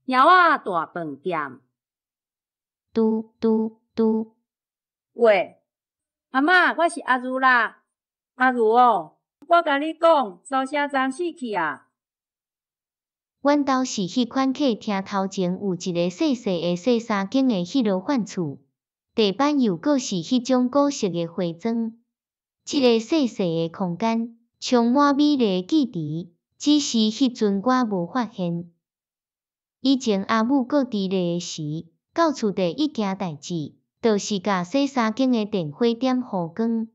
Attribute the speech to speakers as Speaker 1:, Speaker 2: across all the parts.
Speaker 1: 貓仔大飯店。
Speaker 2: 嘟嘟嘟。
Speaker 1: 喂，阿嬤，我是阿如啦。阿如哦，我共你講，蘇城站死去啊！
Speaker 2: 阮兜是彼款客廳頭前有一个細細的洗衫間的彼落款厝，地板又閣是彼種古式的灰磚。這个細細的空間充滿美麗的記憶，只是彼陣我無發現。以前阿母閣佇咧的時，到厝第一件代誌，就是共洗衫間的電火點予光。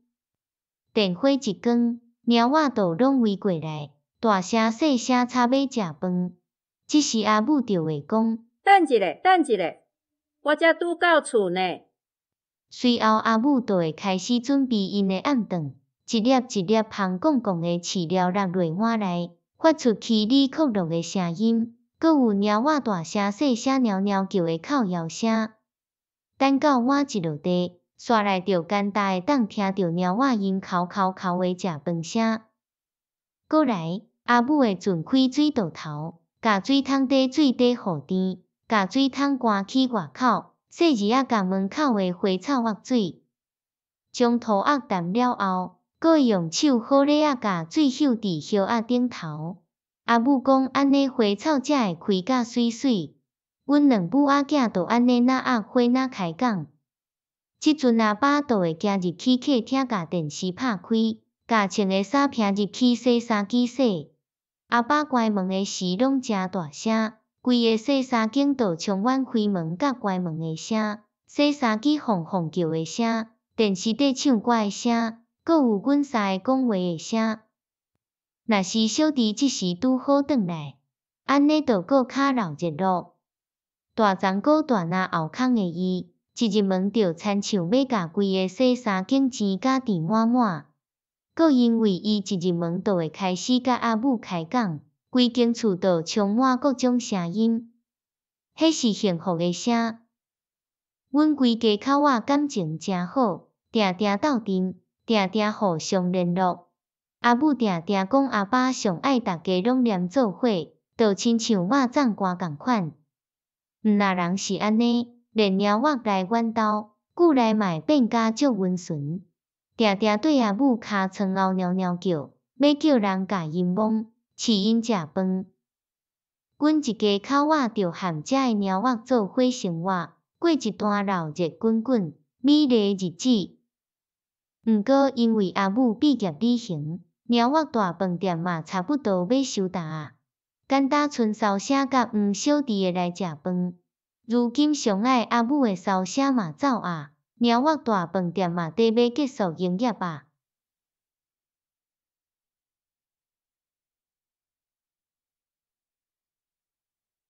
Speaker 2: 電火一光，貓仔就攏圍過來，大聲細聲吵欲食飯。這時阿母就會講：
Speaker 1: 等一下，等一下，我才拄到厝呢。
Speaker 2: 隨後阿母就會開始準備𪜶的暗頓，一粒一粒香絳絳的飼料落落碗內，發出嘰哩喀嚕的聲音，閣有貓仔大聲細聲貓貓叫的哭搖聲。等到碗一落地，紲來就簡單會當聽著貓仔𪜶哭哭哭的食飯聲。閣來，阿母會盡開水道頭，共水桶底水底予甜，共水桶關去外口，細膩仔共門口的花草沃水，將塗壓澹了後，閣會用手好禮仔共水搝佇葉仔頂頭。阿母講按呢花草才會開甲媠媠。阮兩母仔囝就按呢若壓花若開講。這陣阿爸就會行入去客廳，共電視拍開，共穿的衫披入去洗衫機洗。阿爸關門的時攏誠大聲，規个洗衫間就充滿開門佮關門的聲，洗衫機轟轟叫的聲，電視底唱歌的聲，閣有阮三个講話的聲。若是小弟這時拄好轉來，按呢就閣較鬧熱鬧。大欉閣大若後空的伊，一入門就親像欲共規个洗衫間濺甲甜滿滿。閣因為伊一入門就會開始佮阿母開講，規間厝就充滿各種聲音，彼是幸福的聲。阮規家口仔感情誠好，定定鬥陣，定定互相聯絡。阿母定定講阿爸上愛逐家攏黏做伙，就親像肉粽乾仝款。毋若人是按呢，連貓仔來阮兜，久來嘛會變甲足溫順，定定對阿母尻床後貓貓叫，欲叫人共𪜶摸，飼𪜶食飯。阮一家口仔就和遮的貓仔做伙生活，過一段鬧熱滾滾、美麗的日子。毋過因為阿母畢業旅行，貓仔大飯店嘛差不多欲收檔啊。簡單賰梢聲佮黃小弟會來食飯。如今上愛阿母的梢聲嘛走啊，貓仔大飯店嘛綴欲結束營業啊。